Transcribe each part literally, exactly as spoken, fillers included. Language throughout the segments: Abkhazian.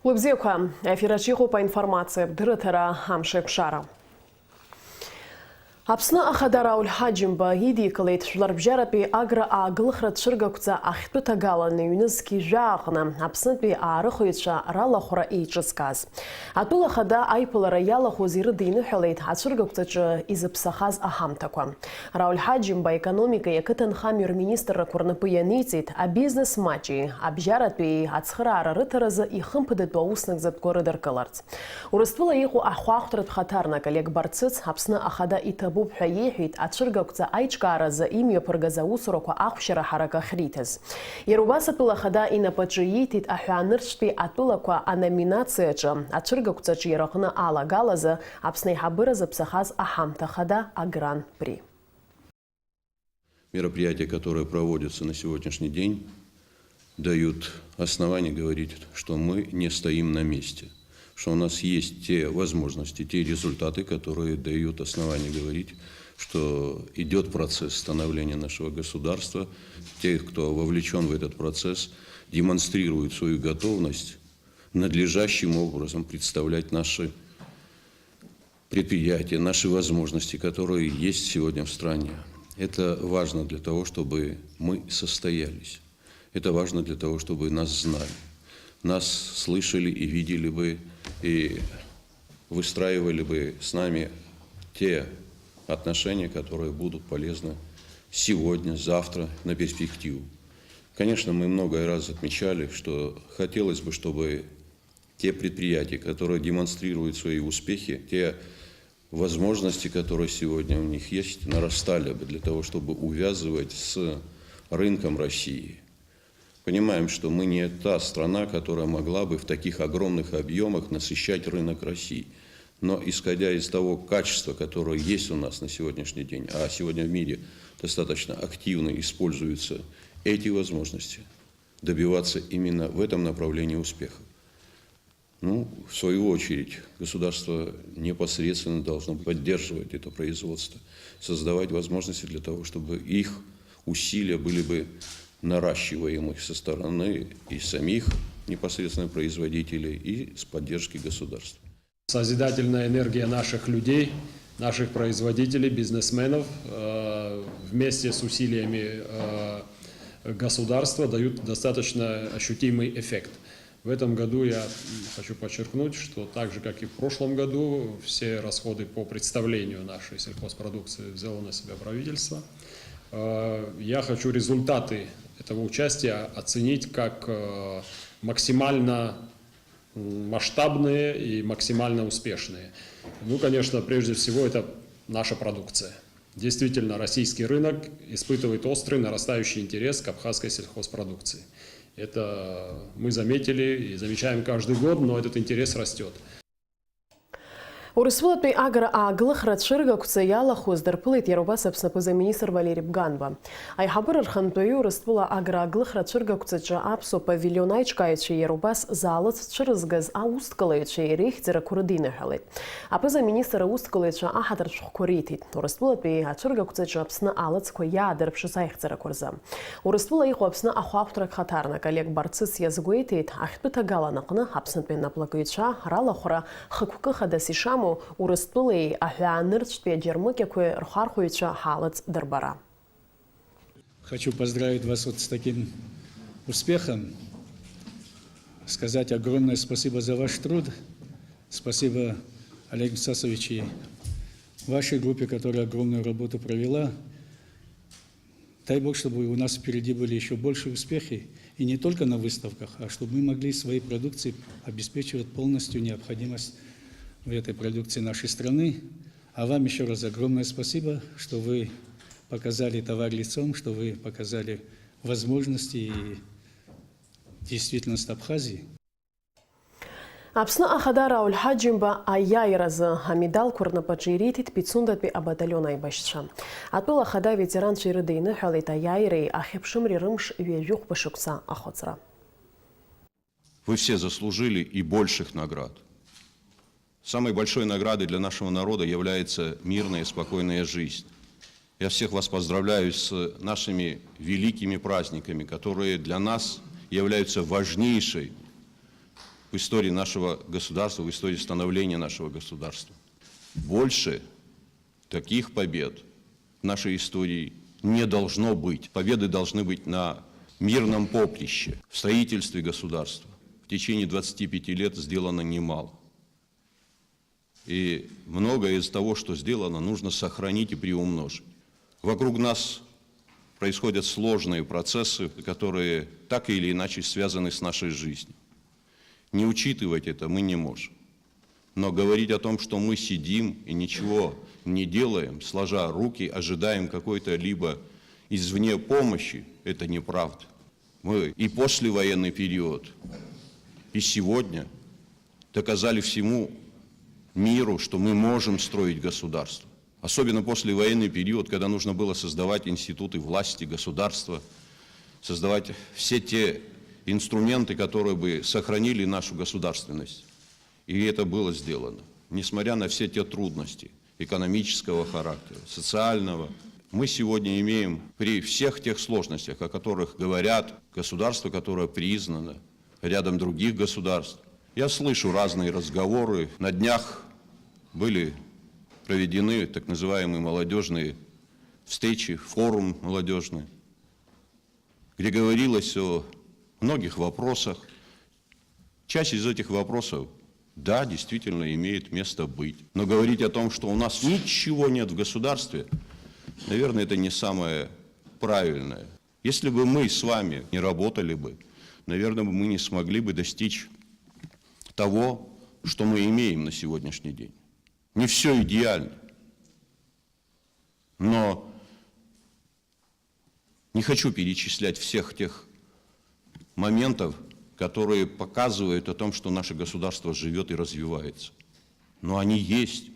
Уи бзиақәа, ефираҿ иҟоуп аинформациатә дырраҭара Амшеикәшара. Аԥсны Ахада Рауль Ҳаџьымба идикылеит Жәларбжьаратәи агра-ааглыхра цәыргақәҵа ахьтәы ҭагалан ҩнызқь жәаа аҟны Аԥснытәи аарыхыҩцәа ралахәра еиҿызкааз. Атәыла Ахада аиԥылара иалахәыз ирыдиныҳәалеит ацәыргақәҵаҿы изыԥсахаз аҳамҭақәа. Рауль Ҳаџьымба аекономикеи ақыҭанхамҩа рминистррақәа рнапы ианиҵеит, абизнес маҷи абжьаратәи ацхыраара рыҭаразы ихымԥадатәу ауснагӡатәқәа рыдыркыларц. Урыстәыла иҟоу ахәаахәҭратә хаҭарнак Олег Барцыц Аԥсны Ахада иҭабуп ҳәа иеиҳәеит ацәыргақәҵа аиҿкааразы имҩаԥыргаз аусурақәа ахәшьара ҳарак ахьриҭаз. Иара убас атәыла Ахада инапаҿы ииҭеит аҳәаанырцәтәи атәылақәа аноминациаҿы ацәыргақәҵаҿиара аҟны алагалазы Аԥсны аиҳабыра зыԥсахаз аҳамҭа хада агран-при. Мероприятия, которые проводятся на сегодняшний день, дают основание говорить, что мы не стоим на месте, что у нас есть те возможности, те результаты, которые дают основание говорить, что идет процесс становления нашего государства. Те, кто вовлечен в этот процесс, демонстрируют свою готовность надлежащим образом представлять наши предприятия, наши возможности, которые есть сегодня в стране. Это важно для того, чтобы мы состоялись. Это важно для того, чтобы нас знали, нас слышали и видели бы, и выстраивали бы с нами те отношения, которые будут полезны сегодня, завтра, на перспективу. Конечно, мы много раз отмечали, что хотелось бы, чтобы те предприятия, которые демонстрируют свои успехи, те возможности, которые сегодня у них есть, нарастали бы для того, чтобы увязывать с рынком России. Понимаем, что мы не та страна, которая могла бы в таких огромных объемах насыщать рынок России. Но исходя из того качества, которое есть у нас на сегодняшний день, а сегодня в мире достаточно активно используются эти возможности, добиваться именно в этом направлении успеха. Ну, в свою очередь, государство непосредственно должно поддерживать это производство, создавать возможности для того, чтобы их усилия были бы наращиваемы со стороны и самих непосредственно производителей, и с поддержки государства. Созидательная энергия наших людей, наших производителей, бизнесменов, э, вместе с усилиями, э, государства дают достаточно ощутимый эффект. В этом году я, м, хочу подчеркнуть, что так же, как и в прошлом году, все расходы по представлению нашей сельхозпродукции взяло на себя правительство. Э, я хочу результаты этого участия оценить как, э, максимально, м, масштабные и максимально успешные. Ну, конечно, прежде всего, это наша продукция. Действительно, российский рынок испытывает острый нарастающий интерес к абхазской сельхозпродукции. Это мы заметили и замечаем каждый год, но этот интерес растёт. Урыстәылатәи агра-ааглыхра цәыргақәҵа иалахәыз дарԥылеит иара убас Аԥсны аԥыза-министр Валери Бганба. Аиҳабыра рхантәаҩы Урыстәыла агра-ааглыхра цәыргақәҵаҿы аԥсуа павилион аиҿкааҩцәа иара убас заалыҵ цәырызгаз аусҭкалаҩцәеи реихьӡарақәа рыдиныҳәалеит. Аԥыза-министр аусҭкалаҩцәа аҳаҭыртә шәҟәқәа риҭеит Урыстәылатәи ацәыргақәҵаҿы Аԥсны алыҵқәа иаадырԥшыз аихьӡарақәа рзы. Урыстәыла иҟоу Аԥсны ахәаахәҭрак хаҭарнак Олег Барцыц иазгәеиҭеит, ахьтәы ҭагалан аҟны Аԥснытәи анаплакыҩцәа ралахәра хықәкы хадас ишамоу Урыстәылеи аҳәаанырцәтәи аџьармыкьақәеи рхәархәаҩцәа ҳаалыҵ дырбара. Хочу поздравить вас вот с таким успехом, сказать огромное спасибо за ваш труд. Спасибо, Олег Мсасович, и вашей группе, которая огромную работу провела. Дай Бог, чтобы у нас впереди были ещё большие успехи, и не только на выставках, а чтобы мы могли своей продукцией обеспечивать полностью необходимость в этой продукции нашей страны. А вам ещё раз огромное спасибо, что вы показали товар лицом, что вы показали возможности и действительность Абхазии. Аԥсны ахада Рауль Ҳаџьымба аиааиразы амедалқәа рнапаҿы ириҭеит Пицундатәи абаталион аибашьцәа. Атәыла ахада аветеранцәа ирыдиныҳәалеит аиааиреи ахьыԥшымреи рымш ҩажәи хәба шықәса ахыҵра. Вы все заслужили и больших наград. Самой большой наградой для нашего народа является мирная и спокойная жизнь. Я всех вас поздравляю с нашими великими праздниками, которые для нас являются важнейшей в истории нашего государства, в истории становления нашего государства. Больше таких побед в нашей истории не должно быть. Победы должны быть на мирном поприще, в строительстве государства. В течение двадцати пяти лет сделано немало. И многое из того, что сделано, нужно сохранить и приумножить. Вокруг нас происходят сложные процессы, которые так или иначе связаны с нашей жизнью. Не учитывать это мы не можем. Но говорить о том, что мы сидим и ничего не делаем, сложа руки, ожидаем какой-то либо извне помощи, это неправда. Мы и послевоенный период, и сегодня доказали всему миру, что мы можем строить государство. Особенно послевоенный период, когда нужно было создавать институты власти, государства, создавать все те инструменты, которые бы сохранили нашу государственность. И это было сделано, несмотря на все те трудности экономического характера, социального. Мы сегодня имеем при всех тех сложностях, о которых говорят, государство, которое признано рядом других государств. Я слышу разные разговоры. На днях были проведены так называемые молодежные встречи, форум молодежный, где говорилось о многих вопросах. Часть из этих вопросов, да, действительно имеет место быть. Но говорить о том, что у нас ничего нет в государстве, наверное, это не самое правильное. Если бы мы с вами не работали бы, наверное, мы не смогли бы достичь того, что мы имеем на сегодняшний день. Не все идеально. Но не хочу перечислять всех тех моментов, которые показывают о том, что наше государство живет и развивается. Но они есть.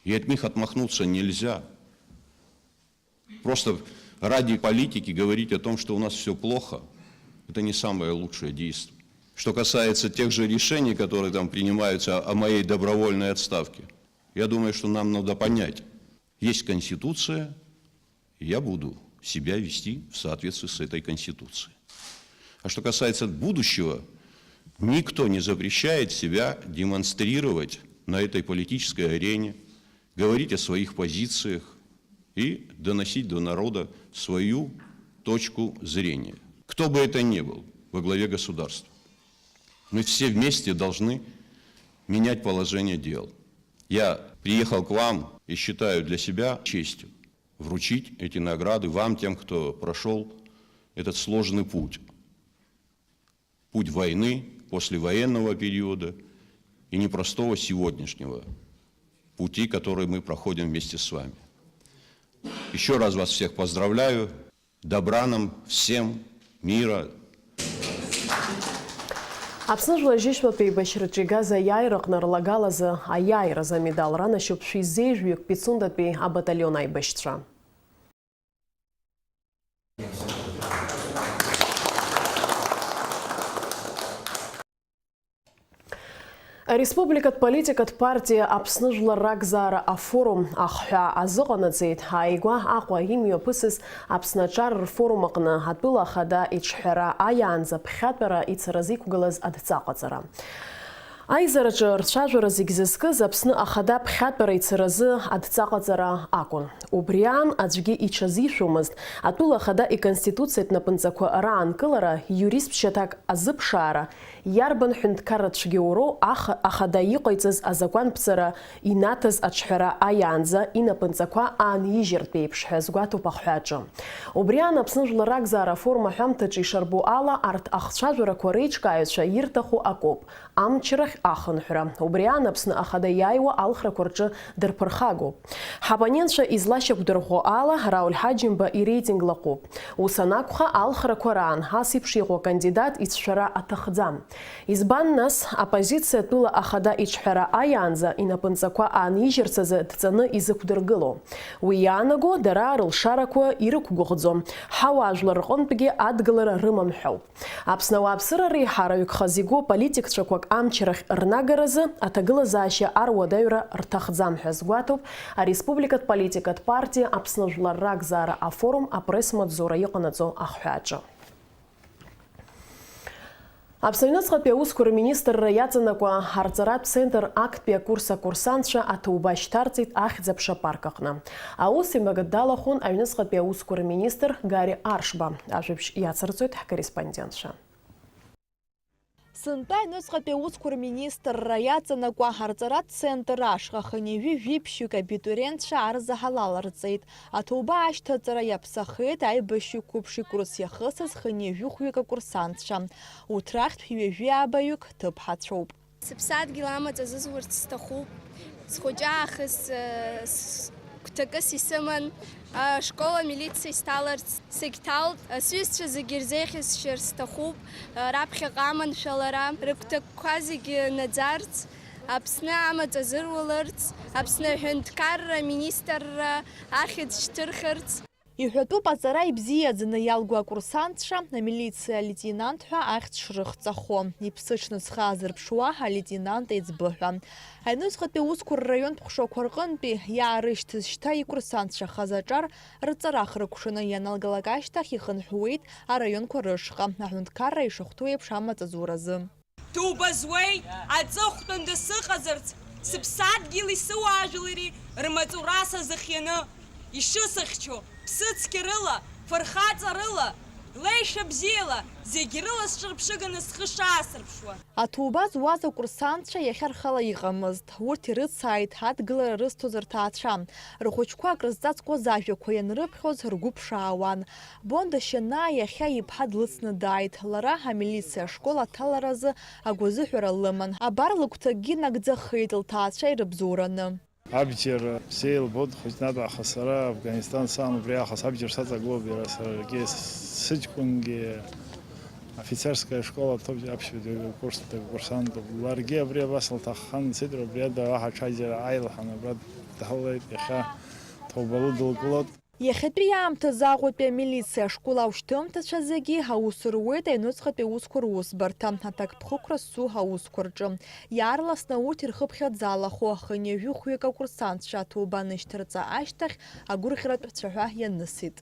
И от них отмахнуться нельзя. Просто ради политики говорить о том, что у нас все плохо, это не самое лучшее действие. Что касается тех же решений, которые там принимаются о моей добровольной отставке, я думаю, что нам надо понять, есть Конституция, я буду себя вести в соответствии с этой Конституцией. А что касается будущего, никто не запрещает себя демонстрировать на этой политической арене, говорить о своих позициях и доносить до народа свою точку зрения. Кто бы это ни был во главе государства, мы все вместе должны менять положение дел. Я приехал к вам и считаю для себя честью вручить эти награды вам, тем, кто прошел этот сложный путь. Путь войны, послевоенного периода и непростого сегодняшнего пути, который мы проходим вместе с вами. Еще раз вас всех поздравляю. Добра нам всем, мира. Аԥсны Жәлар Жьышьбатәи еибашьраҿы игаз аиааира аҟны рлагалазы аиааиразы амедал ранашьоуп шәи зеижәҩык Пицундатәи абаталион аибашьцәа. Ареспубликатә политикатә партиа Аԥсны Жәлар Ракзаара афорум ахҳәаа азыҟанаҵеит. Ааигәа Аҟәа имҩаԥысыз Аԥсны аҿар рфорум аҟны атәыла ахада иҿҳәара аиаанӡа ԥхьатәара ицаразы иқәгылаз адҵаҟаҵара. Аизараҿы рцәажәара зегь зызкыз Аԥсны ахада ԥхьатәара ицаразы адҵаҟаҵара акәын. Убри аан аӡәгьы иҽазишәомызт атәыла ахада иконституциатә напынҵақәа раанкылара, иуристтә шьаҭак азыԥшаара, иарбан ҳәынҭқарра цәгьоуроу аха-, ахада иҟаиҵаз азакәанԥҵара инаҭаз аҿҳәара аиаанӡа инапынҵақәа аанижьыртә еиԥш ҳәа азгәаҭоуп ахҳәааҿы. Убри аан Аԥсны Жәлар Ракзаара афорум аҳәамҭаҿы ишарбо ала, арҭ ахцәажәарақәа реиҿкааҩцәа ирҭаху акоуп. Амчрахь ахынҳәра. Убри аан Аԥсны ахада иааиуа алхрақәа рҿы дырԥырхагоуп. Ҳапаненцәа излашьақәдырӷәӷәо ала, Рауль Ҳаџьымба иреитинг лаҟәуп. Ус анакәха, алхрақәа раан ас еиԥш иҟоу акандидат ицәшәара аҭахӡам. Избан нас, аппозициа атәыла ахада иҿҳәара аиаанӡа инапынҵақәа аанижьырц азы дҵаны изықәдыргыло? Уи иаанаго, дара рылшарақәа ирықәгәыӷӡом, ҳауаажәлар рҟынтәгьы адгылара рымам ҳәоуп. Аԥсны ауааԥсыра реиҳараҩык хазы игоу политикцәақәак амчрахь рнагаразы аҭагылазаашьа аруадаҩра рҭахӡам ҳәа азгәаҭоуп ареспубликатә политикатә партиа Аԥсны Жәлар Ракзаара афорум апресс-маҵзура иҟанаҵо ахҳәааҿы. Аԥсны аҩныҵҟатәи аусқәа рминистрра иаҵанакуа арҵаратә центр актәи акурс акурсантцәа аҭоуба шьҭарҵеит Ахьӡ-аԥша апарк аҟны. Аус еимакы далахәын аҩныҵҟатәи аусқәа рминистр Гари Аршба. Ажәабжь иацырҵоит ҳкорреспондентцәа. Сынтәа аҩныҵҟатәи аусқәа рминистрра иаҵанакуа арҵаратә центр ашҟа хынҩажәи жәиԥшьҩык абитуриентцәа арзаҳал аларҵеит. Аҭоуба ашьҭаҵара иаԥсахеит аибашьҩы қәыԥши курс иахысыз хынҩажәи хәҩык акурсантцәа. Урҭ рахьтә ҩажәи абаҩык ҭыԥҳацәоуп. Сыԥсадгьыл амаҵ азызурц сҭахуп. Схәыҷы аахыс, э, с-, гәҭакыс исыман, ашкол амилициа исҭаларц сагьҭалт. Сҩызцәа зегьы ирзеиӷьасшьар сҭахуп, э, раԥхьаҟа аманшәалара, рыгәҭакқәа зегьы наӡарц, Аԥсны амаҵ азыруалырц, Аԥсны аҳәынҭқарра аминистрра ахьӡ шьҭырхырц. Иҳәатәуп аҵара ибзиаӡаны иалго акурсантцәа амилициа алеитенант ҳәа ахьӡ шрыхҵахо, иԥсыҽны зхы аазырԥшуа алеитенант еиҵбы ҳәа. Аҩныҵҟатәи аусқәа рраионтә ҟәшақәа рҟынтәи иаарышьҭыз шьҭа икурсантцәахаз аҿар рҵара хыркәшаны ианалгалак ашьҭахь ихынҳәуеит араионқәа рышҟа, аҳәынҭқарра ишахәҭоу еиԥш амаҵ азуразы. Ҭоуба зуеи, аҵыхәтәан дысыҟазарц, сыԥсадгьыли сыуаажәлари рмаҵура сазыхианы, ишысыхьчо, ԥсыцқьа рыла, фырхаҵа рыла, леишәа бзиала, зегь рыла сҿырԥшыганы схы шаасырԥшуа. Аҭоуба зуаз акурсантцәа иахьа рхала иҟамызт. Урҭ ирыцааит адгылара рызҭоз рҭаацәа. Рхәыҷқәа акрызҵазкуаз ажәақәа ианрыԥхьоз ргәы ԥшаауан. Бонда Шьанаа иахьа иԥҳа длыцны дааит. Лара амилициа ашкол аҭаларазы агәазыҳәара лыман. Абар лыгәҭакгьы нагӡахеит лҭаацәа ирыбзоураны. Абџьар бзиа илбон хәыҷнатә аахыс сара Афганистан саан убри аахыс абџьар саҵагылоуп иара саргьы сыҷкәынгьы. Офицерская школа аԥшьбатәи акурсантә ларгьы абри абас лҭаххан дцеит, убри ада уаҳа аҽаџьара ааилҳәан абра дҳалеит, иахьа ҭоуба лыдылкылоит. Иахьатәи аамҭазы Аҟәатәи амилициа ашкол аушьҭымҭацәа зегьы аус руеит аҩныҵҟатәи аусқәа русбарҭа, аҭакԥхықәра зцу аусқәа рҿы. Иаарласны урҭ ирхыԥхьаӡалахо, хынҩажәи хәҩык акурсантцәа аҭоуба анышьҭарҵа ашьҭахь агәырӷьаратә цәаҳәа ианысит.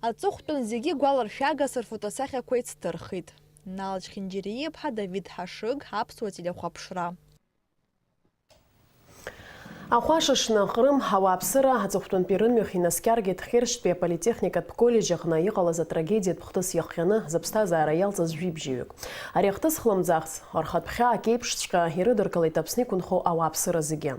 Аҵыхәтәан зегьы гәаларшәагас рфотосахьақәа еицдырхит. Нал Чхинџьариа-иԥҳа Давид Ҳашыг, Аԥсуа телехәаԥшра. Ахәашашны Ҟрым ауааԥсыра аҵыхәтәантәи рымҩахь инаскьаргеит Хьыршьтәи аполитехникатә коллеџь аҟны иҟалаз атрагедиатә хҭыс иахҟьаны зыԥсҭазаара иалҵыз жәибжьаҩык. Ари ахҭыс хлымӡаахц рхатә хьаак еиԥшҵәҟьа ирыдыркылеит Аԥсны иқәынхо ауааԥсыра зегьы.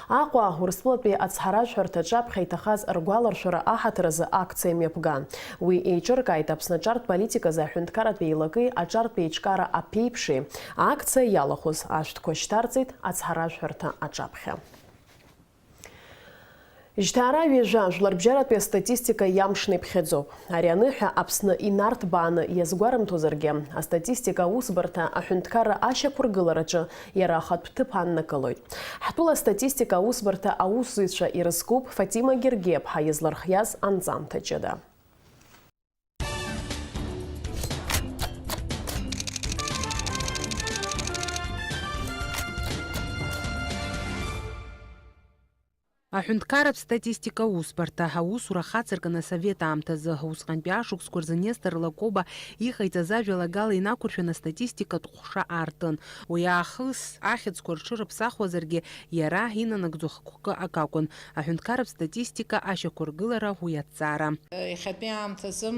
Аҟәа Урыстәылатәи ацҳаражәҳәарҭаҿы аԥхьа иҭахаз ргәаларшәара аҳаҭыр азы акциа мҩаԥган. Уи еиҿыркааит Аԥсны аҿартә политиказы аҳәынҭқарратә еилакеи аҿартә еиҿкаара аԥеиԥши. Акциа иалахәыз ашәҭқәа шьҭарҵеит ацҳаражәҳәарҭа аҿаԥхьа. Жьҭаара ҩажәа жәларбжьаратәи астатистика иамшны иԥхьаӡоуп. Ари аныҳәа Аԥсны инарҭбааны иазгәарымҭозаргьы, астатистика аусбарҭа аҳәынҭқарра ашьақәыргылараҿы иара ахатә ҭыԥ аннакылоит. Ҳтәыла астатистика аусбарҭа аусзуҩцәа ирызкуп Фатима Гергиаԥҳа излархиаз анҵамҭа ҷыда. Аҳәынҭқарратә статистика аусбарҭа, аусура ахацыркын асовет аамҭазы, усҟантәи ашықәсқәа рзы Нестор Лакоба иҟаиҵаз ажәалагала инақәыршәаны астатистикатә ҟәша аартын. Уи аахыс ахьӡқәа рҽырыԥсахуазаргьы, иара инанагӡо хықәкы акакәын. Аҳәынҭқарратә статистика ашьақәыргылара уи аҭҵаара. Иахьатәи аамҭазы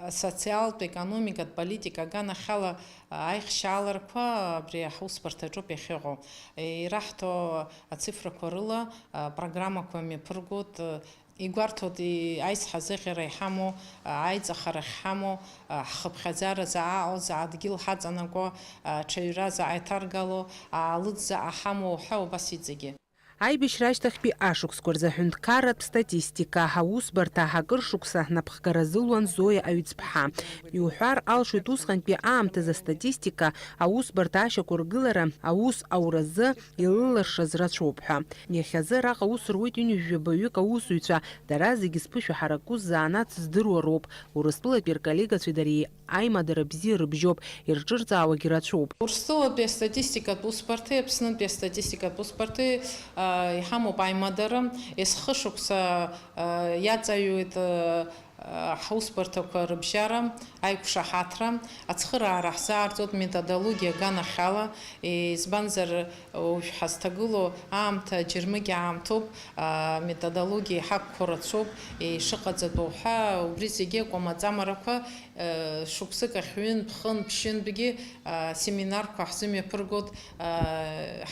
асоциалтә, економикатә политика аганахьала аихшьааларқәа абри ҳусбарҭаҿоуп иахьыҟоу. Ираҳҭо ацифрақәа рыла программақәа мҩаԥыргоит, игәарҭоит аизҳазыӷьара иҳамоу, аиҵахара ахьҳамоу, ҳхыԥхьаӡара заҟа аҟоу, заҟа дгьыл ҳаҵанакуа, аҽаҩра заҟа иҭаргало, аалыҵ заҟа ҳамоу ҳәа убас иҵегьы. Аибашьра ашьҭахьтәи ашықәсқәа рзы аҳәынҭқарратә статистика аусбарҭа акыр шықәса напхгара зылуан Зоиа Аҩӡԥҳа. Иуҳәар алшоит, усҟантәи аамҭазы астатистика аусбарҭа ашьақәыргылара аус ауразы илылыршаз рацәоуп ҳәа. Иахьазы араҟа аус руеит ҩынҩажәа баҩык аусзуҩцәа, дара зегьы зԥышәа ҳараку ззаанац здыруа роуп. Урыстәылатәи рколлегацәеи дареи аимадара бзиа рыбжьоуп, ирҿырҵаауагьы рацәоуп. Урыстәылатәи астатистикатә усбарҭеи Аԥснытәи астатистикатә усбарҭеи, а, Иҳамоуп аимадара, есхышықәса иаҵаҩуеит ҳусбарҭақәа рыбжьара, аиқәшаҳаҭра, ацхыраара ҳзаарҵоит методологиа аганахьала, избанзар, уажә ҳазҭагылоу аамҭа џьармыкьа аамҭоуп, аметодологиа иҳақәхо рацәоуп, ишыҟаҵатәу ҳәа, убри зегьы акәамаҵамарақәа, шықәсык ахь ҩынтә, хынтә, ԥшьынтәгьы, семинарқәа ҳзымҩаԥыргоит,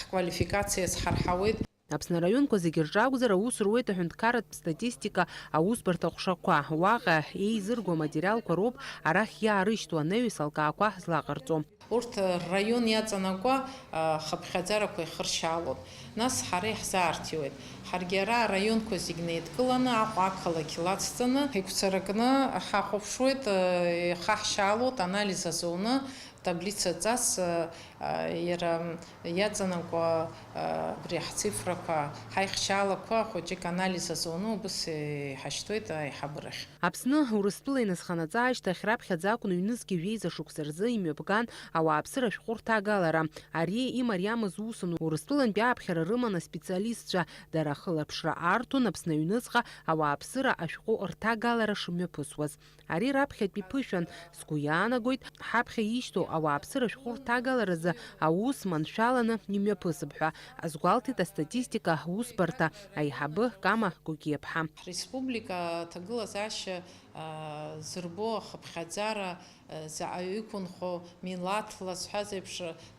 ҳквалификациа азҳарҳауеит. Аԥсны араионқәа зегьы рҿы акәзар, аус руеит аҳәынҭқарратә статистика аусбарҭа ҟәшақәа. Уаҟа еизырго аматериалқәа роуп арахь иаарышьҭуа анаҩс алкаақәа злаҟарҵо. Урҭ рраион иаҵанакуа, а, хыԥхьаӡарақәа ихыршьаалоит. Нас ҳара иаҳзаарҭиуеит. Ҳаргьы ара араионқәа зегь неидкыланы, Аҟәа ақалақь лацҵаны, игәцаракны ҳахәаԥшуеит, а, ихаҳшьаалоит, анализ азуны, таблицаҵас, а, а, иара иаҵанакуа, а, абри ҳцифрақәа, ҳаихшьаалақәа хәыҷык анализ азуны убыс иҳашьҭуеит аиҳабырахь. Аԥсны Урыстәыла иназханаҵа ашьҭахь раԥхьаӡа акәын ҩнызқьи жәеиза шықәса рзы имҩаԥган ауааԥсыра ашәҟәы рҭагалара. Ари имариамыз усын, Урыстәылантәи ааԥхьара рыман аспециалистцәа, дара ахылаԥшра арҭон Аԥсны аҩныҵҟа ауааԥсыра ашәҟәы рҭагалара шымҩаԥысуаз. Ари раԥхьатәи ԥышәан, сгәы иаанагоит, ҳаԥхьа ишьҭоу ауааԥсыра ашәҟәы рҭагаларазы аус маншәаланы имҩаԥысып ҳәа азгәалҭеит астатистика аусбарҭа аиҳабы Кама Гогиаԥҳа. Ҳреспублика аҭагылазаашьа, а, зырбо ахыԥхьаӡара, а, заҟаҩ иқәынхо милаҭла, сҳәаз еиԥш,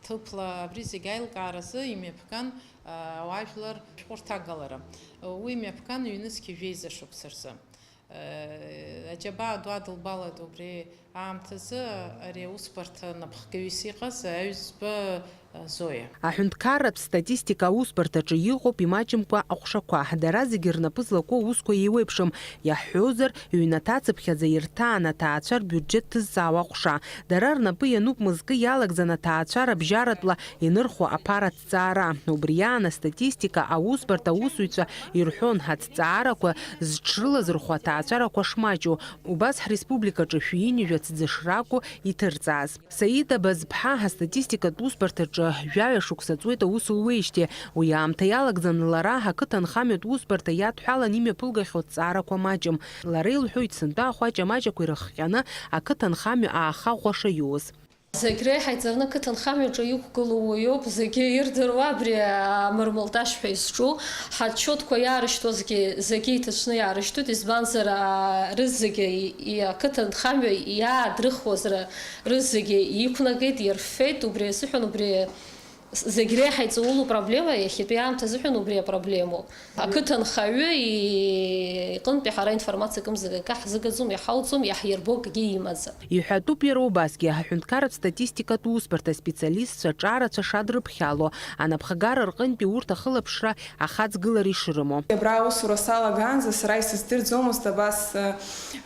ҭыԥла, абри зегь аилкааразы имҩаԥган, а, ауаажәлар шәҟәы рҭагалара. Уи мҩаԥган ҩнызқьи жәеиза шықәса рзы. Аџьабаа ду адылбалеит убри аамҭазы ари аусбарҭа напхгаҩыс иҟаз аҩӡба Зоиа. Аҳәынҭқарратә статистика аусбарҭаҿы иҟоуп имаҷымкәа аҟәшақәа. Дара зегьы рнапы злаку аусқәа еиуеиԥшым, иаҳҳәозар, ҩнаҭацыԥхьаӡа ирҭаан аҭаацәа рбиуџьеҭ ҭызҵаауа аҟәша. Дара рнапы иануп мызкы иалагӡан аҭаацәа рыбжьаратәла инырхуа аԥара аҭҵаара. Убри аан астатистика аусбарҭа аусзуҩцәа ирҳәон ҳаҭҵаарақәа зҽрылазырхәо аҭаацәарақәа шмаҷу, убас ҳреспубликаҿы шәи ҩынҩажәа ӡышракәу иҭырҵааз. Саида Базԥҳа астатистикатә усбарҭаҿы жәаҩа шықәса ҵуеит аус луеижьҭеи. Уи аамҭа иалагӡаны лара ақыҭанхамҩатә усбарҭа иадҳәалан имҩаԥылгахьоу аҭҵаарақәа маҷым. Лара илҳәоит, сынтәа ахәаҷа маҷқәа ирыхҟьаны ақыҭанхамҩа ааха ӷәӷәа шаиуз. Зегь реиҳа иҵарны ақыҭанхамҩаҿы иқәгылоу уаҩуп, зегьы ирдыруа абри амырмылташь ҳәа изҿу, ҳачиотқәа иаарышьҭуазгьы зегьы иҭацәны иаарышьҭуеит, избанзар, а, рызегьы и-, и-, ақыҭанхамҩа иаадрыхуаз ра-, рызегьы иқәнагеит, ирфеит, убри азыҳәан убри зегь реиҳа иҵаулоу проблема, иахьатәи аамҭа азыҳәан убри апроблемоуп. Ақыҭанхаҩы и-, иҟынтәи ҳара информациа акымзарак ҳзыгаӡом, иҳауӡом, иаҳирбо акгьы имаӡам. Иҳәатәуп иара убасгьы, аҳәынҭқарратә статистикатә усбарҭа аспециалистцәа ҿарацәа шадрыԥхьало, анапхгара рҟынтәи урҭ ахылаԥшра ахаҵгылара ишрымоу. Абра аусура салагаанӡа сара исыздырӡомызт абас, э,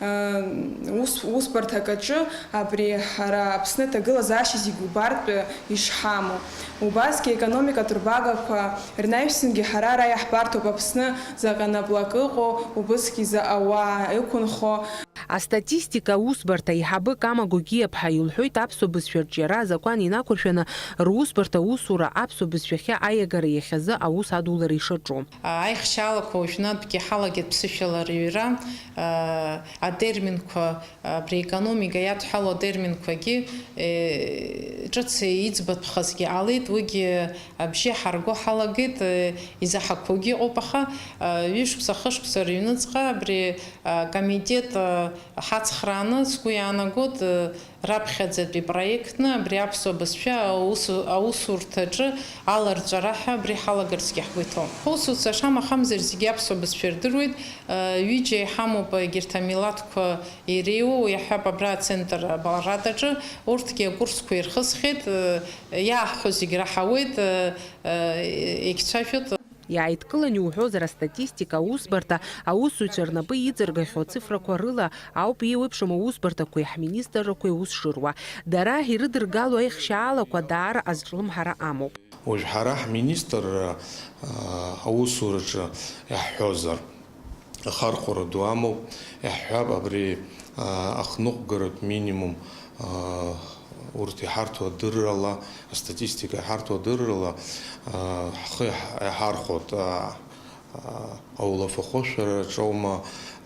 э, ус, усбарҭак аҿы абри ҳара Аԥсны аҭагылазаашьа зегь убартә ишҳамоу. Убасгьы аекономикатә рбагақәа рнаҩсангьы ҳара ара иаҳбарҭоуп Аԥсны заҟа наплак ыҟоу, убысгьы заҟа уаа ықәынхо. Астатистика аусбарҭа аиҳабы Кама Гогиаԥҳа илҳәоит, аԥсуа бызшәа арҿиара азакәан инақәыршәаны русбарҭа аусура аԥсуа бызшәахьы аиагара иахьазы аус адулара ишаҿу. Аихшьаалақәа уажәнатәгьы ҳалагеит ԥсышәала рыҩра, атерминқәа, абри аекономика иадҳәалоу атерминқәагьы, ҿыц иӡбатәхазгьы ҟалеит, уигьы абжьы ҳарго ҳалагеит, изаҳақәоугьы ыҟоуп, аха ҩышықәса, хышықәса рыҩныҵҟа абри акомитет ҳацхрааны, сгәы иаанагоит, раԥхьаӡатәи проектны абри аԥсуа бызшәа аус-, аусурҭаҿы аларҵәара ҳәа абри ҳалагарцгьы ҳгәы иҭоуп. Ҳусуцәа шамахамзар зегьы аԥсуа бызшәа рдыруеит, ҩыџьа иҳамоуп егьырҭ амилаҭқәа иреиуоу, иаҳҳәап, абра ацентр Балрадаҿы, урҭгьы акурсқәа ирхысхьеит, иааҳҳәо зегь раҳауеит, егьцәажәоит. Иааидкылан иуҳәозар, астатистика аусбарҭа аусзуҩцәа рнапы иҵаргахьоу ацифрақәа рыла ауп еиуеиԥшым аусбарҭақәеи ҳминистррақәеи аус шыруа. Дара ирыдыргало аихшьаалақәа даара азҿлымҳара амоуп. Уажә ҳара ҳминистрра, аа, аусураҿы иаҳҳәозар, ахархәара ду амоуп, иаҳҳәап, абри, аа, ахныҟәгаратә минимум, аа, Урҭ иҳарҭо адыррала, астатистика иҳарҭо адыррала, аа, ҳхы иаҳ-, иаҳархәоит, аа, аа, аулафахәы шәара рҿоума,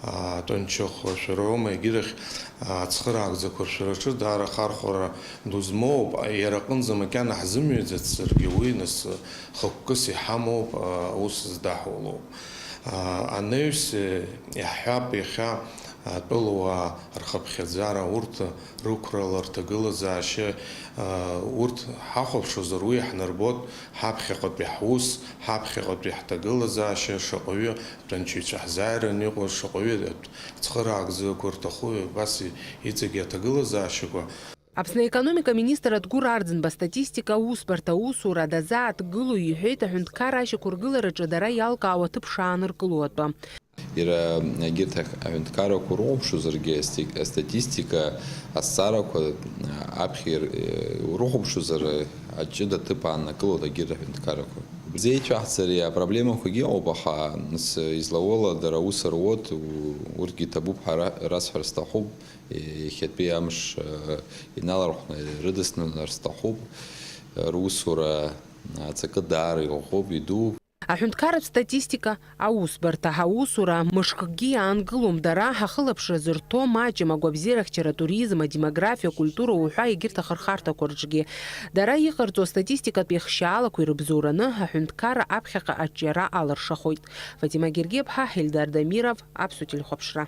аа, атәанчахә шәара роума, егьырахь, аа, ацхыраагӡақәа шәара рҿы даара ахархәара ду змоуп, иара аҟынӡа макьана ҳзымҩаӡацзаргьы, уи нас хықәкыс иҳамоуп, аа, аус здаҳулоуп. Аа, анаҩс, иаҳҳәап, иахьа атәылауаа рхыԥхьаӡара, урҭ рықәрала, рҭагылазаашьа, аа, урҭ ҳахәаԥшуазар, уи иаҳнарбоит ҳаԥхьаҟатәи ҳус, ҳаԥхьаҟатәи ҳҭагылазаашьа, шаҟаҩы атәанчаҩцәа ҳзааираны иҟоу, шаҟаҩы ацхыраагӡақәа рҭаху, убас иҵегьы аҭагылазаашьақәа. Аԥсны аекономика аминистр Адгәыр Арӡынба астатистика аусбарҭа аусура дазааҭгыло иҳәеит, аҳәынҭқарра ашьақәыргылараҿы дара иалкаау аҭыԥ шааныркыло атәы. Иара егьырҭ аҳәынҭқаррақәа урыхәаԥшуазаргьы, асти-, астатистика, азҵаарақәа, а, аԥхьа ир-, урыхәаԥшуазар, аҷыда ҭыԥ ааннакылоит егьырҭ аҳәынҭқаррақәа. Зеицәаҳҵареи апроблемақәагьы ыҟоуп, аха, нас, излауала дара аус руеит, у-, урҭгьы иҭабуп ҳәа ра-, расҳәар сҭахуп, иахьатәи амш, а, иналархәны ирыдысныҳәар сҭахуп, русура аҵакы даара иӷәӷәоуп, идууп. Аҳәынҭқарратә статистика аусбарҭа, ҳаусура мышкгьы иаангылом, дара ҳахылаԥшра зырҭо маҷым, агәабзиарахьчара, атуризм, адемографиа, акультура уҳәа егьырҭ ахырхарҭақәа рҿгьы. Дара иҟарҵо астатистикатә еихшьаалақәа ирыбзоураны аҳәынҭқарра аԥхьаҟа аҿиара алыршахоит. Фатима Гергиаԥҳа, Ҳельдар Дамиров, Аԥсуа телехәаԥшра.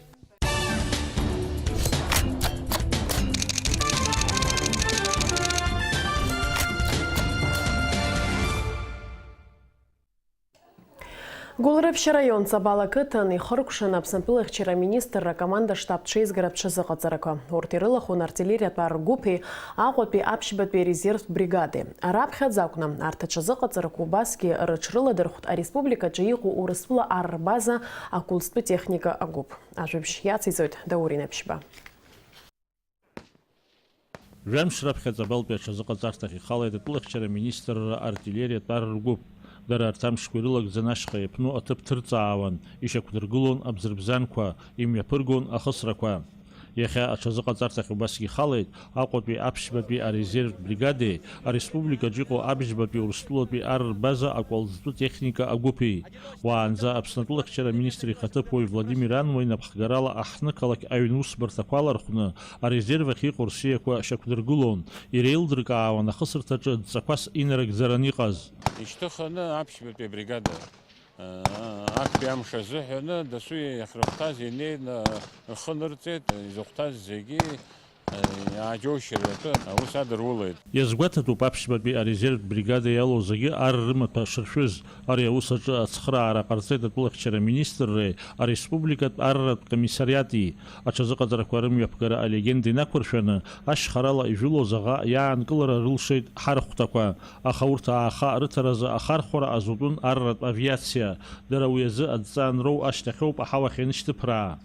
Гәылрыԥшь араион Ҵабал ақыҭан ихыркәшан Аԥсны атәылахьчара аминистрра акоманда-штаб ҽеизгаратә ҽазыҟаҵарақәа. Урҭ ирылахәын артиллериатә ар ргәыԥи Аҟәатәи аԥшьбатәи арезервтә бригадеи. Раԥхьаӡа акәны арҭ аҽазыҟаҵарақәа убасгьы рыҽрыладырхәт ареспубликаҿы иҟоу Урыстәыла ар рбаза акәылӡтәы техника агәыԥ. Ажәабжь иациҵоит Даур Инаԥшьба. Жәамш раԥхьа Ҵабалтәи аҽазыҟаҵарҭахь ихалеит атәылахьчара аминистрра артиллериатә ар ргәыԥ. Дара арҭ амшқәа ирылагӡаны ашьха иаԥну аҭыԥ ҭырҵаауан, ишьақәдыргылон абзырбзанқәа, имҩаԥыргон ахысрақәа. Иахьа аҽазыҟаҵарҭахь убасгьы ихалеит Аҟәатәи аԥшьбатәи арезервтә бригадеи ареспубликаҿы иҟоу абжьбатәи Урыстәылатәи ар рбаза акәалӡтәы техника агәыԥи. Уаанӡа Аԥсны атәылахьчара аминистр ихаҭыԥуаҩ Владимир Ануа инапхгарала аҳҭнықалақь аҩн усбарҭақәа алархәны, арезерв ахь иҟоу рсиақәа шьақәдыргылон, иреилдыркаауан ахысырҭаҿы дҵақәас инарыгӡаран иҟаз. Ишьҭыхны аԥшьбатәи абригада, аа, актәи амш азыҳәаны дасу иахьрыхәҭаз инеины рхы нырҵеит, изыхәҭаз зегьы. Иааџьоушьар атәы аус адырулеит. Иазгәаҭатәуп аԥшьбатәи арезервтә бригада иалоу зегьы ар рымаҭәа шыршәыз. Ари аус аҿы ацхыраара ҟарҵеит атәылахьчара аминистрреи ареспубликатә арратә комиссариати. Аҽазыҟаҵарақәа рымҩаԥгара алегенда инақәыршәаны, ашьхарала ижәылоз аӷа иаанкылара рылшеит ҳархәҭақәа, аха урҭ ааха рыҭаразы ахархәара азутәын арратә авиациа. Дара уи азы адҵа анроу ашьҭахьоуп аҳауахь ианышьҭыԥраа.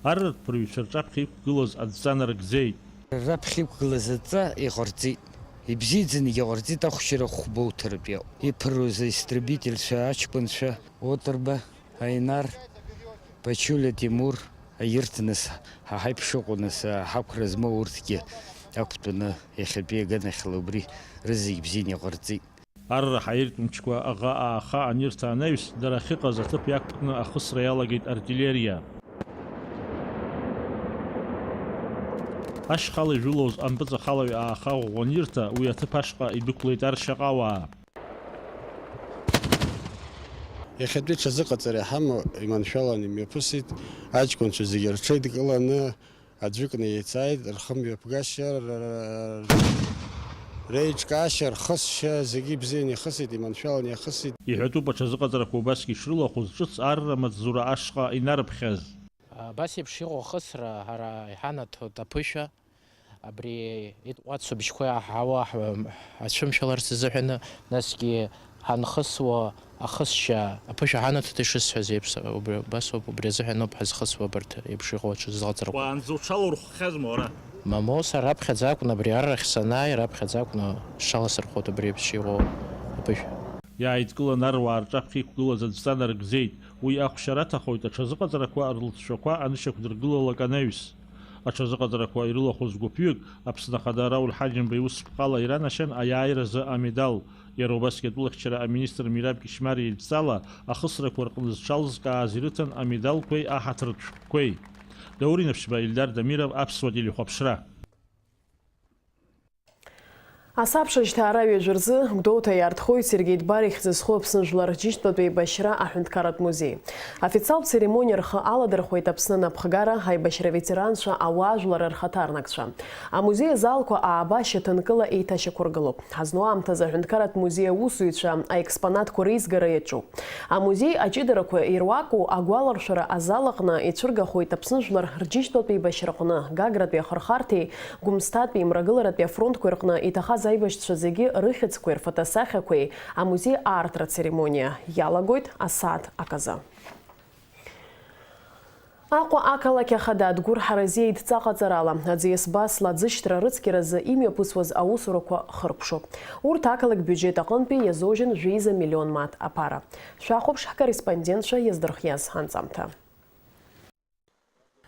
Арратә ԥырҩцәа рҿаԥхьа иқәгылаз адҵа нарыгӡеит. Раԥхьа иқәгылаз адҵа иҟарҵеит. Ибзиаӡаны иҟарҵеит, ахәшьара хәба уҭаратәы иҟоуп. Иԥыруаз аистребительцәа, аҷкәынцәа, Отырба, Аинар, Пачулиа Тимур, аирҭ нас, ҳа ҳаиԥш ыҟоу нас, ҳақәра змоу урҭгьы ақәтәаны иахьатәи аганахьала убри рызегь бзианы иҟарҵеит. Арра ҳаиртә мчқәа аӷа ааха анирҭа анаҩс, дара ахьыҟаз аҭыԥ иақәкны ахысра иалагеит артиллериа. Ашьхала ижәылоз ампыҵахалаҩ ааха ӷәӷәа анирҭа, уи аҭыԥ ашҟа идәықәлеит аршьаҟауаа. Иахьатәи ҽазыҟаҵара иҳамоу иманшәаланы имҩаԥысит, аҷкәынцәа зегьы рҽеидкыланы, аӡәыкны еицааит, рхымҩаԥгашьа, р-, р-, реиҿкаашьа, рхысшьа зегьы бзианы иахысит, иманшәаланы иахысит. Иҳәатәуп аҽазыҟаҵарақәа убасгьы ишрылахәыз ҿыц арра амаҵзура ашҟа инарыԥхьаз. Абас еиԥш иҟоу ахысра ҳара иҳанаҭоит аԥышәа, Абри итҟәацу бжьқәа иаҳауа ҳ-, ацәымшәаларц азыҳәаны, насгьы ҳанхысуа ахысшьа аԥышәа ҳанаҭоит ишысҳәаз еиԥш, убри, убас ауп, убри азыҳәан ауп ҳазхысуа абарҭ еиԥш иҟоу аҽазыҟаҵарақәа. Уаанӡа уҽалаурххьазма уара? Мамоу, сара раԥхьаӡа акәны абри аррахь санааи, раԥхьаӡа акәны сшаласырхәуеит абри еиԥш иҟоу аԥышәа. Иааидкылан аруаа рҿаԥхьа иқәгылаз адҵа нарыгӡеит. Уи ахәшьара аҭахоит аҽазыҟаҵарақәа рлҵшәақәа анышьақәдыргылалак анаҩс. Аҽазыҟаҵарақәа ирылахәыз гәыԥҩык Аԥсны Ахада Рауль Ҳаџьымба иусԥҟала иранашьан аиааиразы амедал. Иара убасгьы атәылахьчара аминистр Мираб Кьышьмариа идҵала ахысрақәа рҟны зҽалызкааз ирыҭан амедалқәеи аҳаҭыртә шәҟәқәеи. Даур Инаԥшьба, Ильдар Дамиров, Аԥсуа телехәаԥшра. Асабша жьҭаара ҩажәа рзы Гәдоуҭа иаартхоит Сергеи Дбар ихьӡ зху Аԥсны жәлар рџьынџьтәылатә еибашьра аҳәынҭқарратә музеи. Официалтә церемониа рхы аладырхәеит Аԥсны анапхгара, аибашьра аветеранцәа, ауаажәлар рхаҭарнакцәа. Амузеи азалқәа ааба шьаҭанкыла еиҭашьақәыргылоуп. Ҳазну аамҭазы аҳәынҭқарратә музеи аусзуҩцәа аекспонатқәа реизгара иаҿуп. Амузеи аҷыдарақәа ируаку агәаларшәара азал аҟны ицәыргахоит Аԥсны жәлар рџьынџьтәылатә еибашьраҟны Гагратәи ахырхарҭеи Гәымсҭатәи мрагыларатәи афронтқәеи рҟны иҭахаз аибашьцәа зегьы рыхьӡқәеи рфотосахьақәеи амузеи аартра ацеремониа иалагоит асааҭ аказы. Аҟәа ақалақь ахада Адгәыр Ҳаразиа идҵа ҟаҵарала аӡиас Басла аӡышьҭра рыцқьаразы имҩаԥысуаз аусурақәа хыркәшоуп. Урҭ ақалақь биуџьет аҟынтәи иазоужьын жәеиза миллион мааҭ аԥара. Шәахәаԥш ҳкорреспондентцәа иаздырхиаз анҵамҭа.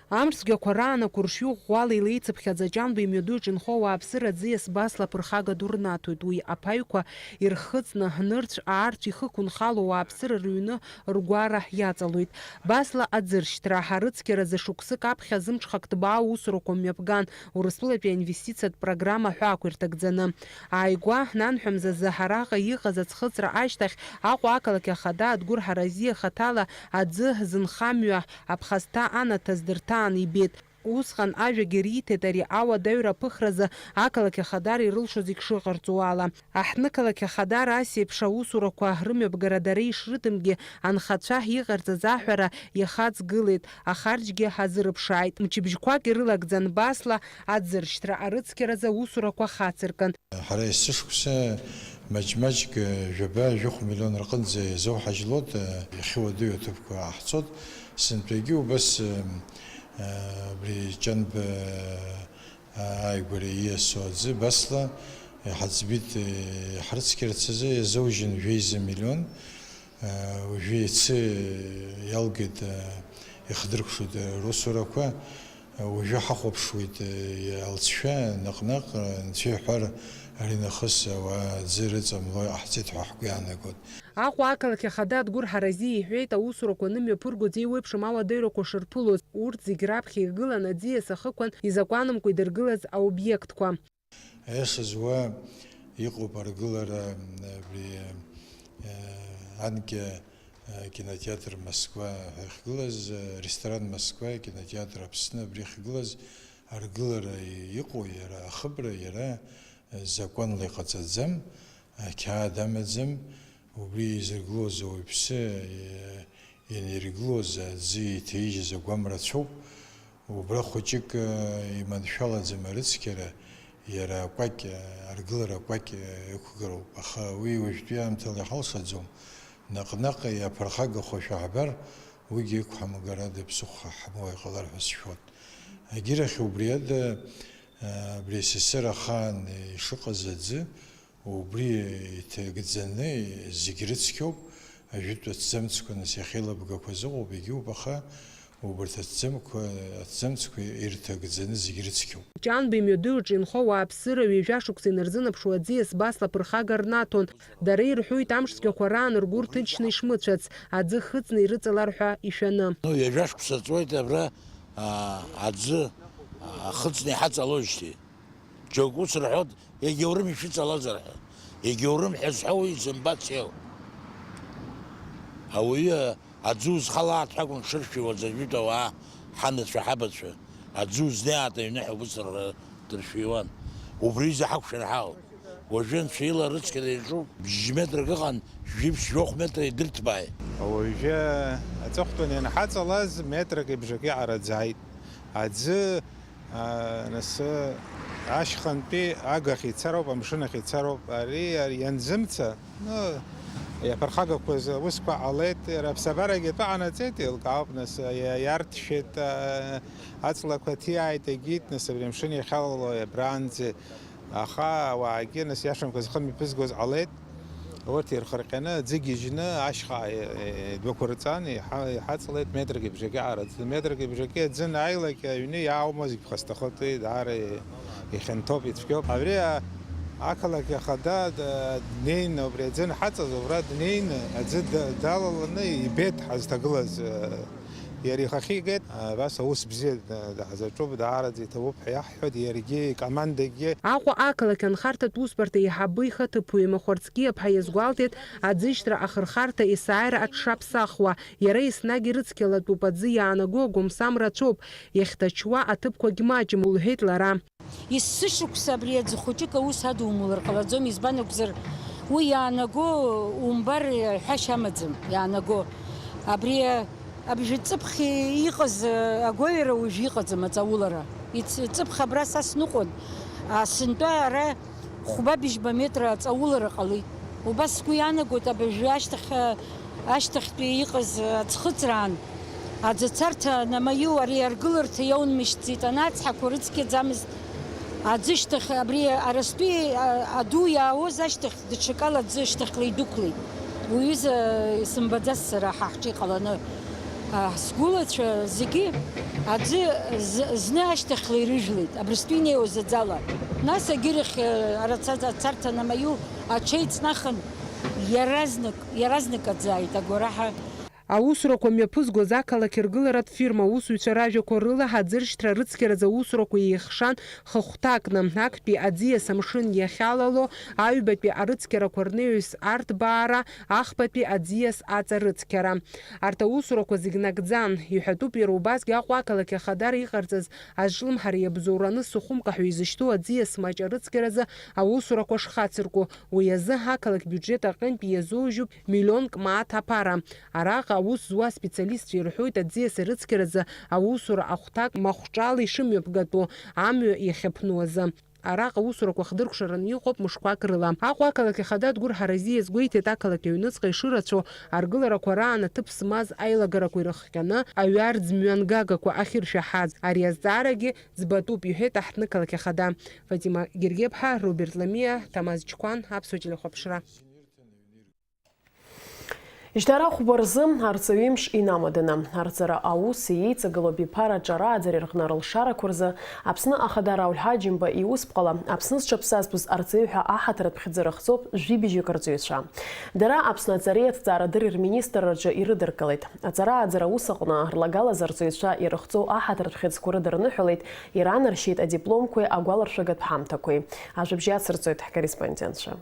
Амш цәгьақәа раан ақәыршҩы ӷәӷәала илеицыԥхьаӡа Ҷанба имҩаду иҿынхо ауааԥсыра аӡиас Басла аԥырхага ду рнаҭоит. Уи аԥаҩқәа ирхыҵны, нырцә, аарцә ихықәынхало ауааԥсыра рыҩны ргәара иаҵалоит. Басла аӡыршьҭра арыцқьаразы шықәсык аԥхьа зымҽхак ҭбаа аусурақәа мҩаԥган, Урыстәылатәи аинвестициатә программа ҳәаақәа ирҭагӡаны. Ааигәа, нанҳәамзазы, араҟа иҟаз аӡхыҵра ашьҭахь, Аҟәа ақалақь ахада Адгәыр Ҳаразиа хаҭала аӡы зынхамҩа аԥхасҭа анаҭаз дырҭааны ибеит. Усҟан ажәагьы риҭеит ари ауадаҩра аԥыхразы ақалақь ахадара ирылшо зегь шыҟарҵо ала. Аҳҭнықалақь ахадара ас еиԥш аусурақәа рымҩаԥгара дара ишрыҭымгьы анхацәа иҟарҵаз аҳәара иахаҵгылеит, ахарџьгьы ҳазырыԥшааит. Мчыбжьқәак ирылагӡан Басла аӡыршьҭра арыцқьаразы аусурақәа хацыркын. Ҳара есышықәса маҷ-маҷк жәаба-жәохә миллион рҟынӡа иазоуҳажьлоит, иахьа уадаҩу аҭыԥқәа ҟаҳҵоит. Сынтәагьы убас, абри Ҷанба ааигәара ииасуа аӡы Басла иҳаӡбит, иҳрыцқьарц азы иазоужьын жәеиза миллион. Уажәы иацы иалгеит, ихдыркәшоит русурақәа. Уажәы ҳахәаԥшуеит, алҵшәа наҟ-наҟ, анцәа иҳәар, аринахыс ауаа аӡы рыҵамло иҟаҳҵеит ҳәа ҳгәы иаанагоит. Аҟәа ақалақь ахада Адгәыр Ҳаразиа иҳәеит, аусурақәа анымҩаԥыргоз еиуеиԥшым ауадаҩрақәа шырԥылоз, урҭ зегь раԥхьа игылан аӡиас ахықәан изакәанымкәа идыргылаз аобиектқәа. Аиаша зуа иҟоуп аргылара, абри, э, анкьа, э, кинотеатр Москва ҳәа иахьгылаз, э, ресторан Москва, кинотеатр Аԥсны, абри иахьгылаз аргылара иҟоу, иара ахыбра, иара, э, закәанла иҟаҵаӡам, ақьаад амаӡам, убри изыргылоз ауаҩԥсы, э, ианиргылоз аӡы иҭаижьыз агәам рацәоуп. Убра хәыҷык, э, иманшәалаӡам арыцқьара, иара акәакь, э, аргылара акәакь, э, ықәгароуп. Аха уи уажәтәи аамҭала иҳалшаӡом. Наҟ-наҟ иаԥырхагахошәа ҳбар, уигьы ықәҳамгарада ԥсыхәа ҳамоу иҟалар ҳәа сшәоит. Агьырахь убри ада, э, абри асасыр ахаан ишыҟаз аӡы, Убри иҭагӡаны зегь рыцқьоуп, ажәытә аҭӡамцқәа, нас, иахьеилабгақәаз ыҟоуп, егьиуп, аха убарҭ аҭӡамқәа, аҭӡамцқәа ирҭагӡаны зегь рыцқьоуп. Ҷанба имҩаду иҿы инхо ауааԥсыра ҩажәа шықәса инарзынаԥшуа аӡиас Басла аԥырхага рнаҭон. Дара ирҳәоит, амш цәгьақәа раан ргәы рҭынчны ишмыцәац, аӡы хыҵны ирыҵалар ҳәа ишәаны. Ну, ҩажәа шықәса ҵуеит абра, аа, аӡы, аа, хыҵны иҳаҵалоижьҭеи. Џьоук ус рҳәоит, егьаурым ишәыҵалазар ҳәа. Егьаурым ҳәа зҳәо уи изымбац иоуп. Ауаҩы аӡы узхалааит ҳәа акәын дшыршәиуаз ажәытә ауаа, ҳанацәа, ҳабацәа. Аӡы узнеиааит аҩны ҳәа убыс р-, дыршәиуан. Убри изы ҳақәшәар ҳауп. Уажәы анцәа ила рыцқьара иаҿуп. Бжьы метрак ыҟан, жәиԥшь жәохә метра идырҭбааит. Уажәы аҵыхәтәан ианҳаҵалаз метрак ибжаки ҟараӡааит. Аӡы Аа, нас, э, Ашьхантәи агахь ицароуп, амшын ахь ицароуп. Ари, ари ианзымца, ну, иаԥырхагақәаз аусқәа ҟалеит, иара аԥсабарагьы атәы ҟанаҵеит, еилкаауп, нас, иа-, иарҭшәеит, а, аҵлақәа ҭиааит, егьит, нас, абри амшын иахьалало абранӡа. Аха ауаагьы, нас, иашамкәа зхы мҩаԥызгоз ҟалеит. Урҭ ирхырҟьаны, аӡы гьежьны, ашьха, е, е, дәықәырҵан, иҳа-, иҳаҵалеит метрк ибжаки аараӡа. Метрк ибжаки аӡы анааилак, аҩны иааумаз ԥхасҭахоит, уи даара ихьанҭоуп, ицәгьоуп. Абри, а, ақалақь ахада д-, днеины, убри аӡы анҳаҵаз, убра днеины, аӡы д-, далаланы ибеит ҳазҭагылаз, а, иара ихахьы игеит, а, абас аус бзиа д-, даҳзаҿуп, даараӡа иҭабуп ҳәа иаҳҳәоит, иаргьы, икомандагьы. Аҟәа ақалақь анхарҭатә усбарҭа еиҳабы ихаҭыԥуаҩ Махәарцкиа-ԥҳа иазгәалҭеит, аӡышьҭра ахырхарҭа есааира аҽшаԥсахуа, иара еснагь ирыцқьалатәуп, аӡы иаанаго агәамсам рацәоуп, иахьҭачуа аҭыԥқәагь маҷым, лҳәеит лара. Есышықәса абри аӡы хәыҷык аус адумулар ҟалаӡом, избан акәзар, уи иаанаго умбар ҳәашьа амаӡам, иаанаго. Абри абжаҵыԥх иҟаз агәаҩара уажә иҟаӡам аҵаулара. Иц-, ҵыԥх абра са сныҟәон, а, сынтәа ара хәба-быжьба метра аҵаулара ҟалеит. Убас сгәы иаанагоит, абыржәы ашьҭахь, ашьҭахьтәи иҟаз аӡхыҵраан, аӡы ацарҭа намаиу ари аргыларҭа иаунмышьҭӡеит, анацҳақәа рыцқьаӡамызт. Аӡышьҭахь, абри арастәи, а, аду иаауаз ашьҭахь, даҽакала аӡы ашьҭахьла идәықәлеит. Уҩыза исымбаӡац сара ҳа ҳҿы иҟаланы. А, сгәылацәа зегьы аӡы з-, зны ашьҭахьла ирыжәлеит, абрыстәи инеиуаз аӡала. Нас агьырахь, а, арацаӡа ацарҭа намаиу аҽеиҵнахын, иаразнак, иаразнак аӡы ааит, агәараҳәа. Аусурақәа мҩаԥызгоз ақалақь ргыларатә фирма аусзуҩцәа ражәақәа рыла, аӡыршьҭра рыцқьаразы аусурақәа еихшан хыхәҭакны, актәи аӡиас амшын иахьалало, аҩбатәи арыцқьарақәа рнаҩс арҭбаара, ахԥатәи аӡиас аҵа рыцқьара. Арҭ аусурақәа зегь нагӡан, иҳәатәуп иара убасгьы Аҟәа ақалақь ахадара иҟарҵаз азҿлымҳара иабзоураны сыхәымка ҳәа изышьҭоу аӡиас маҷ арыцқьаразы аусурақәа шхацырку. Уи азы ақалақь биуџьет аҟынтә иазоужьуп миллионк мааҭ аԥара. Араҟа аус зуа аспециалистцәа ирҳәоит аӡиас арыцқьаразы аусура ахәҭак махәҿала ишымҩаԥгатәу амҩа иахьаԥну азы. Араҟа аусурақәа хдыркәшараны иҟоуп мышқәак рыла. Аҟәа ақалақь ахада Адгәыр Ҳаразиа иазгәеиҭеит, ақалақь аҩныҵҟа ишырацәоу аргыларақәа раан аҭыԥ змаз аилагарақәа ирыхҟьаны аҩарӡ мҩангагақәа ахьыршәаҳаз. Ари азҵаарагьы ӡбатәуп, иҳәеит аҳҭнықалақь ахада. Фатима Гергеԥҳа, Роберт Ламиа, Ҭамаз Чқәан, Аԥсуа телехәаԥшра. Жьҭара хәба рзы арҵаҩы имш инамаданы, арҵара аус еиҵагылоу абиԥара аҿарааӡара рҟны рылшарақәа рзы Аԥсны Ахадара Аулҳа Џьымба иусԥҟала Аԥсны зҽаԥсазтәыз арҵаҩы ҳәа аҳаҭыратә хьӡы рыхҵоуп жәибжьҩык арҵаҩцәа. Дара Аԥсны аҵареи аҭҵаарадырреи рминистрраҿы ирыдыркылеит. Аҵарааӡара аус аҟны рлагалаз арҵаҩцәа ирыхҵоу аҳаҭыратә хьыӡқәа рыдырныҳәалеит, иранаршьеит адипломқәеи агәаларшәагатә ҳамҭақәеи. Ажәабжь ацырҵоит ҳкорреспондентцәа.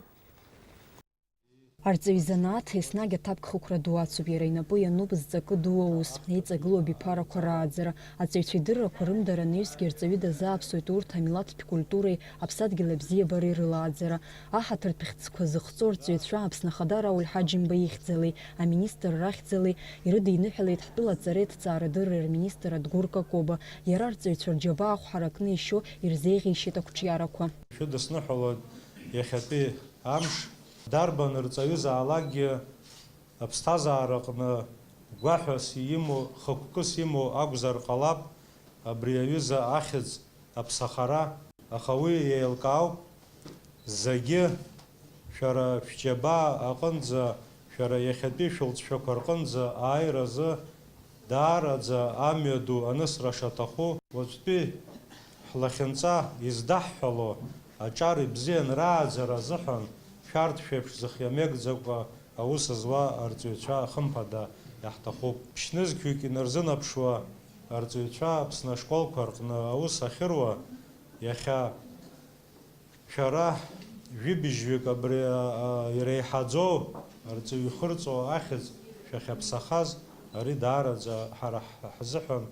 Арҵаҩ изанааҭ еснагь аҭакԥхықәра ду ацуп, иара инапы иануп зҵакы ду аус, еиҵагылоу абиԥарақәа рааӡара. Аҵаҩцәа идыррақәа рымдара анаҩсгьы арҵаҩы дазааԥсоит урҭ амилаҭтә культуреи аԥсадгьыл абзиабареи рылааӡара. Аҳаҭыртә хьӡқәа зыхҵоу арҵаҩцәа Аԥсны Ахадара Аулҳа Џьымба ихьӡалеи, аминистр рахьӡалеи ирыдиныҳәалеит ҳтәыла аҵареи аҭҵаарадырреи рминистр Адгәыр Какоба. Иара арҵаҩцәа рџьабаа ахә ҳаракны ишьо ирзеиӷьеишьеит ақәҿиарақәа. Шәыдысныҳәалоит иахьатәи амш, дарбан рҵаҩызаалакгьы аԥсҭазаараҟны гәаҳәас имоу, хықәкыс имоу акәзар ҟалап абри аҩыза ахьӡ аԥсахара, аха уи еилкаауп зегьы, шәара шәџьабаа аҟынӡа, шәара иахьатәи шәылҵшәақәа рҟынӡа ааиразы даараӡа амҩа ду анысра шаҭаху, уаҵәтәи ҳлахьынҵа издаҳҳәало аҿар ибзиан рааӡара азыҳәан шәарҭ шәеиԥш зыхиамеигӡакәа аус зуа арҵаҩцәа, хымԥада, иаҳҭахуп. Ԥшьнызқьҩык инарзынаԥшуа арҵаҩцәа Аԥсны ашколқәа рҟны аус ахьыруа, иахьа шәара жәибжьҩык абри, а, а, иреиҳаӡоу арҵаҩы ихырҵәо ахьӡ шәахьаԥсахаз, ари даараӡа ҳара ҳ-, ҳзыҳәан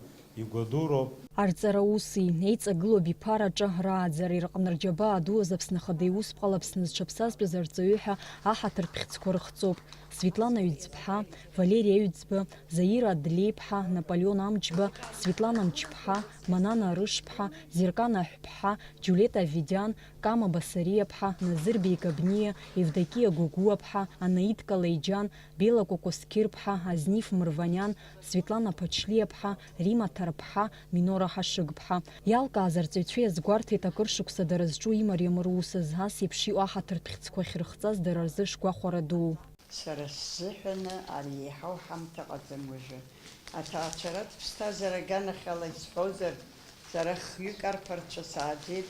игәадуроуп. Арҵара уси, еиҵагылоу абиԥараҿы рааӡареи рҟны рџьабаа дуаз Аԥсны Ахада Иусԥҟала Аԥсны зҽаԥсазтәыз арҵаҩы ҳәа аҳаҭыртә хьӡқәа рыхҵоуп. Светлана Ҩӡԥҳа, Валери Аҩӡба, Заира Адлеиԥҳа, Наполеон Амҷба, Светлана Мчԥҳа, Манана Арышԥҳа, Зеркан Аҳәԥҳа, Џьулиета Авидиан, Кама Басариаԥҳа, Назырбеи Габниа, Евдокиа Гогуаԥҳа, Анаит Калеиџьан, Бела Кокосқьырԥҳа, Азниф Мырваниан, Светлана Ԥачлиаԥҳа, Рима Ҭарԥҳа, Минора Ҳашыгԥҳа. Иалкааз арҵаҩцәа иазгәарҭеит акыр шықәса дара зҿу имариамыру усыз, ас еиԥш иҟоу аҳаҭыртә хьӡқәа ахьырхҵаз дара рзы шгәахәара дуу. Сара сзыҳәаны ари еиҳау ҳамҭа ҟаӡам уажәы. Аҭаацәаратә ԥсҭазаара аганахьала исҳәозар, сара хҩык арԥарцәа сааӡеит,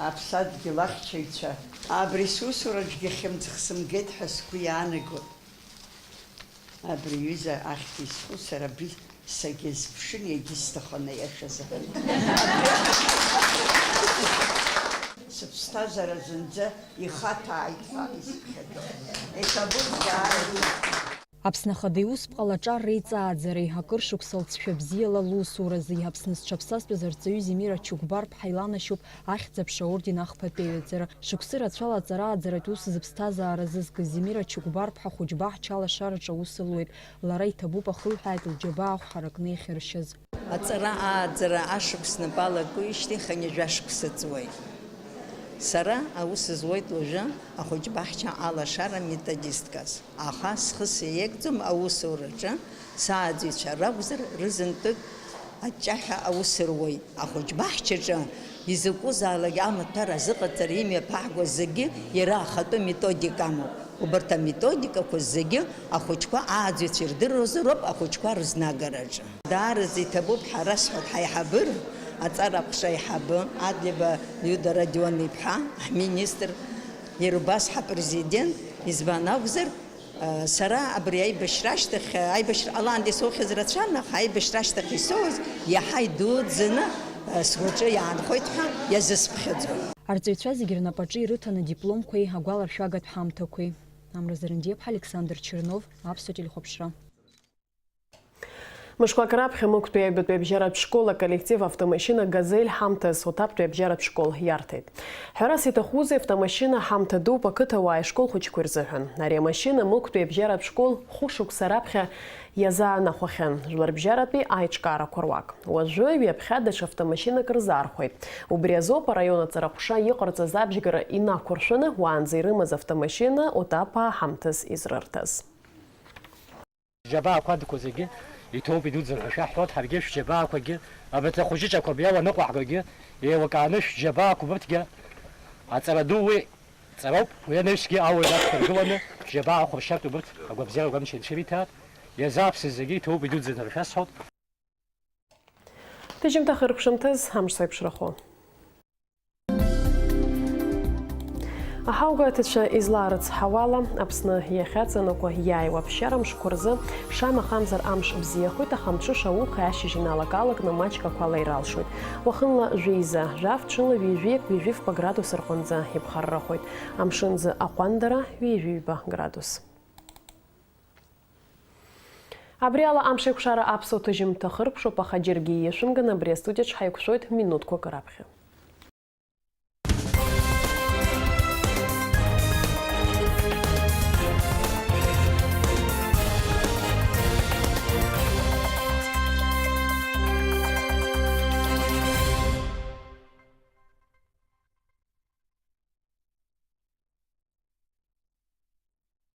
аԥсадгьыл ахьчаҩцәа. Абри сусураҿгьы хьымӡӷ сымгеит ҳәа сгәы иаанагоит. Абри аҩыза ахьҭа исху сара абри сагьазԥшын, егьысҭахын аиаша азыҳәан. Сыԥсҭазаара зынӡа ихаҭааит ҳәа исыԥхьаӡон. Иҭабуп даараӡа. Аԥсны Ахада иусԥҟала аҿар реиҵааӡареи, акыр шықәса лҵшәа бзиала лусуразы Аԥсны зҽаԥсазтәыз арҵаҩы Земира Чыгәбар-ԥҳа иланашьоуп Ахьӡ-аԥша аорден ахԥатәиаҩаӡара. Шықәсы рацәала аҵарааӡаратә ус зыԥсҭазаара зызкыз Земира Чыгәбар-ԥҳа Хәыҷбаҳча алашараҿы аус луеит. Лара иҭабуп, ахылҳәааит лџьабаа ахә ҳаракны иахьыршьыз. Аҵара ааӡара ашықәс напы алакуижьҭеи хынҩажәа шықәса ҵуеит. Сара аус зуеит уажәы Ахәыҷбаҳча алашара методисткас. Аха схы сеигӡом аусураҿы, сааӡаҩцәа ракәзар, рызынтәык аҷҷаҳәа аус руеит. Ахәыҷбаҳчаҿы изакәызаалак амаҭәар азыҟаҵара имҩаԥаҳго зегьы иара ахатәы методика амоуп. Убарҭ аметодикақәа зегьы ахәыҷқәа ааӡаҩцәа ирдыруазароуп ахәыҷқәа рызнагараҿы. Даараӡа иҭабуп ҳәа расҳәоит ҳаиҳабыра, аҵара аҟәша аиҳабы Адлеиба Лиуда Родион-иԥҳа, ҳминистр, иара убас ҳапрезидент, избан акәзар, Сара абри аибашьра ашьҭахь, аибашьра ҟалаанӡа исоухьаз рацәан, аха аибашьра ашьҭахь исоуз иаҳа идуӡӡаны сгәаҿы иаанхоит ҳәа иазысԥхьаӡоит. Арҵаҩцәа зегьы рнапаҿы ирыҭаны дипломқәеи агәаларшәагатә ҳамҭақәеи. Амра Зарандиаԥҳа, Александр Чернов, Аԥсуа телехәаԥшра. Мышқәак раԥхьа Мықәтәи аҩбатәи абжьаратә школ аколлектив автомашьына Газель ҳамҭас Оҭаԥтәи абжьаратә школ иарҭеит. Ҳәарас иҭахузеи, автомашьына ҳамҭа дууп ақыҭауааи ашкол хәыҷқәеи рзыҳәан. Ари амашьына Мықәтәи абжьаратә школ хәышықәса раԥхьа иазаанахәахьан, жәларбжьаратәи аиҿкаарақәа руак. Уажәы ҩаԥхьа даҽа автомашьынак рзаархәеит. Убри азоуп араион аҵара ҟәша иҟарҵаз абжьгара инақәыршәаны, уаанӡа ирымаз автомашьына Оҭаԥаа ҳамҭас изрырҭаз. Шәџьабаа қәадқәа зегьы иҭоуп, идуӡӡан ҳәа шәаҳҳәоит, ҳаргьы шәџьабаақәагьы, абарҭ ахәыҷыҷақәа абри ала аныҟәаҳгогьы, еилкааны шәџьабаақәа убырҭгьы аҵара ду уи ҵароуп, уи анаҩсгьы ауаҩ дақәдыргыланы шәџьабаа ахәыршьартә убырҭ агәабзиара агәамч инцәыриҭааит, иазааԥсаз зегьы иҭоуп, идуӡӡан ҳәа шәасҳәоит. Ҭыжьымҭа хыркәшамҭаз амш сеиԥшрахо. Аҳаугааҭацәа излаарыцҳауала, Аԥсны иахьаҵанакуа иааиуа аԥсшьара мшқәа рзы шамахамзар амш бзиахоит, аха амҽыша ауха ашьыжь иналак-аалакны маҷк ақәа лаиралшоит. Уахынла жәеиза жәаф, ҽынла ҩажәи-, ҩажәи фба градус рҟынӡа иԥхаррахоит. Амшын аӡы аҟәандара ҩажәи ҩба градус. Абри ала амш еиқәшара аԥсуа ҭыжьымҭа хыркәшоуп, аха џьаргьы иашәымган абри астудиаҿ ҳаиқәшәоит минуҭқәак раԥхьа.